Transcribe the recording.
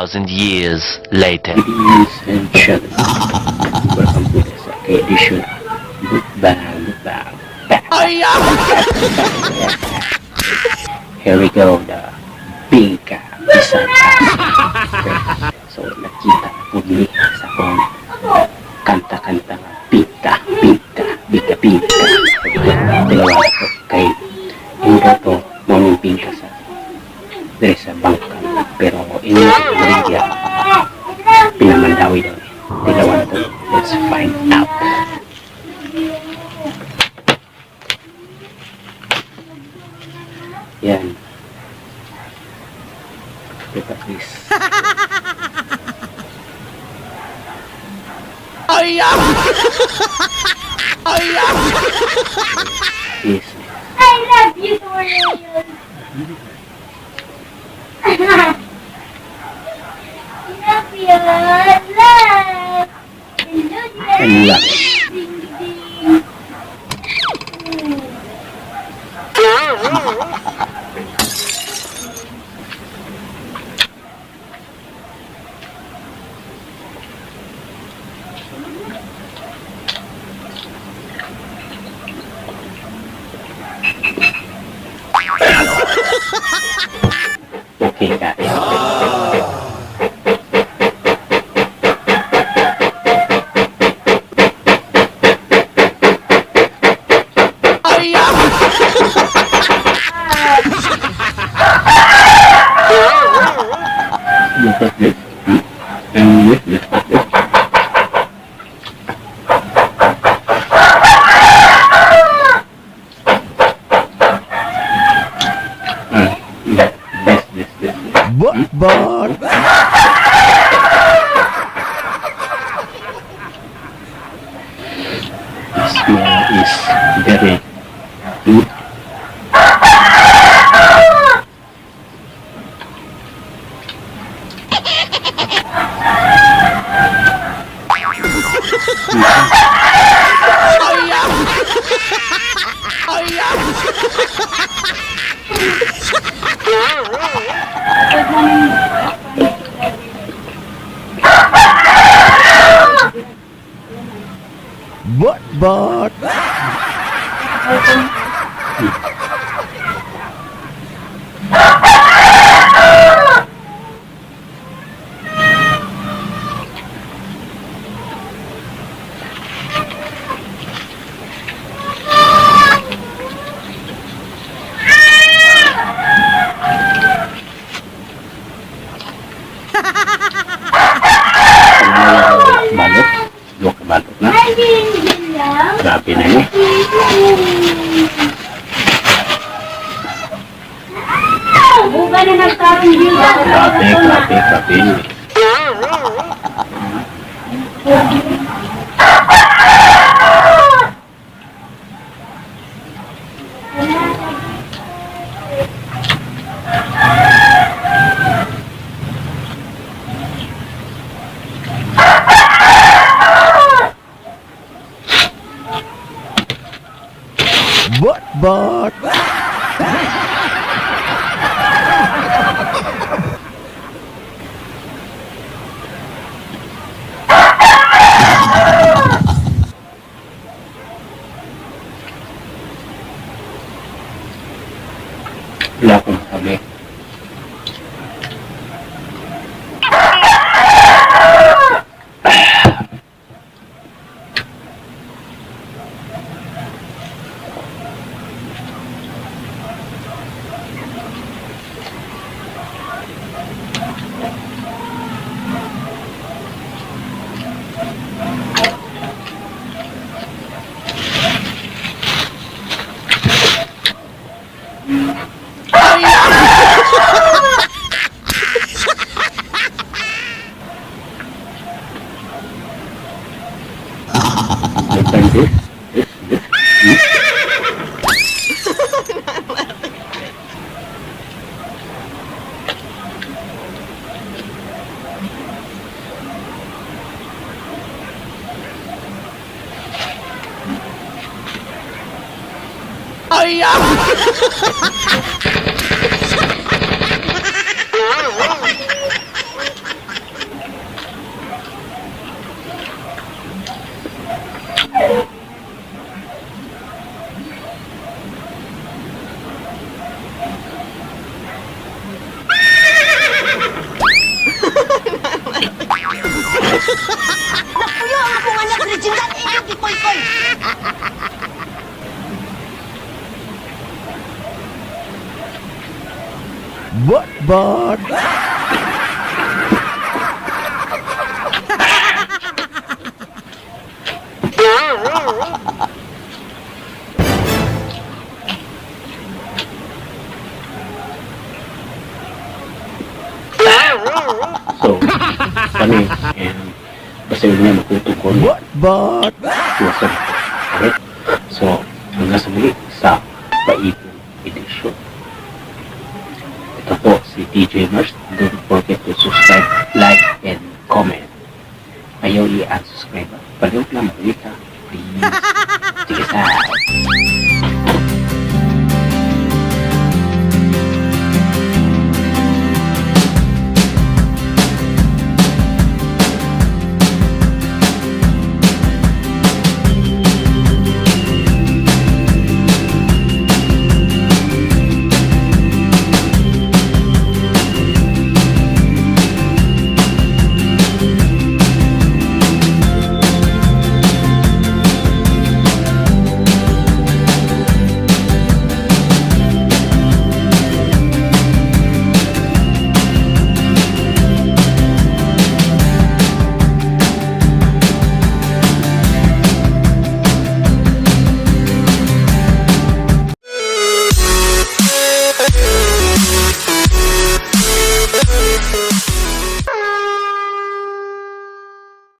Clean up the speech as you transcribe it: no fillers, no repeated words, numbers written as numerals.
2,000 years later. Ladies and gentlemen, welcome to the second edition of Mukbang, Mukbang, Bang. Here we go, the bingka bisan asa. Okay. So, nakita na po ni sa akong kanta-kanta nga bingka, bingka, bingka, bingka. Okay, dalawa na po kay ingon to, mao ning bingka sa diri sa Bangkal. Pero ingon sa Malaysia, pinamandawi daw ni. Dalawa na to. Let's find out. Yan. Look at this. This. I love you, Toriel. Love you, love. I love it. Ding, ding. Okay, guys. Look at this. And this, this, this. This, this, this, this. But The smell is very good. But Pangalawang balot. Duha ka balot na. Ay, ding, ding lang. Grabe na yun. Buka na nagtarong dito. Grabe, grabe, grabe. But Wala akong masabi. Open this, this, this. Koy-koy. What but? So, kami, and basta yun nga makuto ko. What but? Tuwasan. Okay? So, hanggang sa muli sa Paipon Edition. Ito po si DJ Mars. Don't forget to subscribe, like, and comment. Ayaw i-unsubscribe. Palihog lang, mag ka. Please. Sige sa.